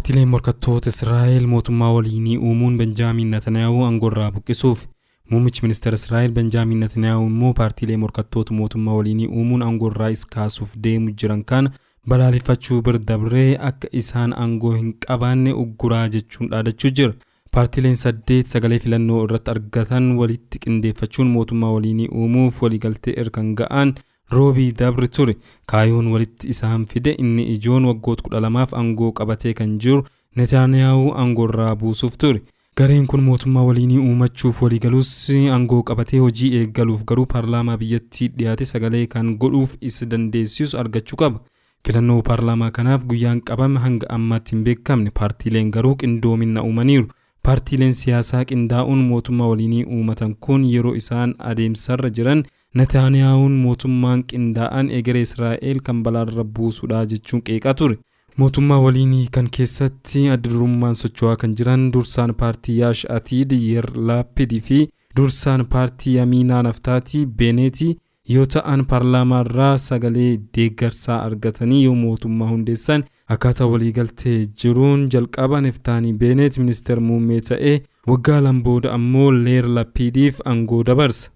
Paartiileen morkattoota Israa'el mootummaa waliinii uumuun Benjaamin Netanyaahu aangoorraa buqqisuuf. Muummichi ministeera Israa'el Benjaamin Netanyaahu immoo paartiilee morkattoota mootummaa waliinii uumuun aangoorraa isa kaasuuf deemu jiran kana balaaleffachuu bira dabree akka isaan aangoo hin qabaanne ugguraa jechuun dhaadachuu jira. Paartiileen 8 sagalee filannoo irratti argatan walitti qindeeffachuun mootummaa waliinii uumuuf waliigaltee irra kan ga'an Roobii dabre ture. Kaayoon walitti isaan fide inni ijoon waggoota 12f aangoo qabatee kan jiru Netanyahu aangoorraa buusuuf ture. Gareen kun mootummaa waliinii uumachuuf waliigalus aangoo qabatee hojii eegaluuf garuu paarlaamaa biyyattii dhiyaate sagalee kan godhuuf isa dandeessisu argachuu qaba. Filannoo paarlaamaa kanaaf guyyaan qabame hanga ammaatti hin beekamne. Paartiileen garuu qindoomina uumaniiru. Paartiileen siyaasaa qindaa'uun mootummaa waliinii uumatan kun yeroo isaan adeemsarra jiran Netaaniyahuun mootummaan qindaa'an egeree Israa'el kan balaarra buusudha jechuun qeeqaa ture. Mootummaa waliinii kan keessatti adda durummaan socho'aa kan jiran dursaan paartii Yaash Atiid Yeer Laapidii fi dursaan paartii Yamiinaa Naftaatii Beeneetii yoo ta'an, paarlaamaarraa sagalee deeggarsaa argatanii yoo mootummaa hundeessan, akkaataa waliigaltee jiruun jalqaba Neftaanii Beeneet ministeera muummee ta'ee waggaa 2 booda ammoo Leer Lapidiif aangoo dabarsa.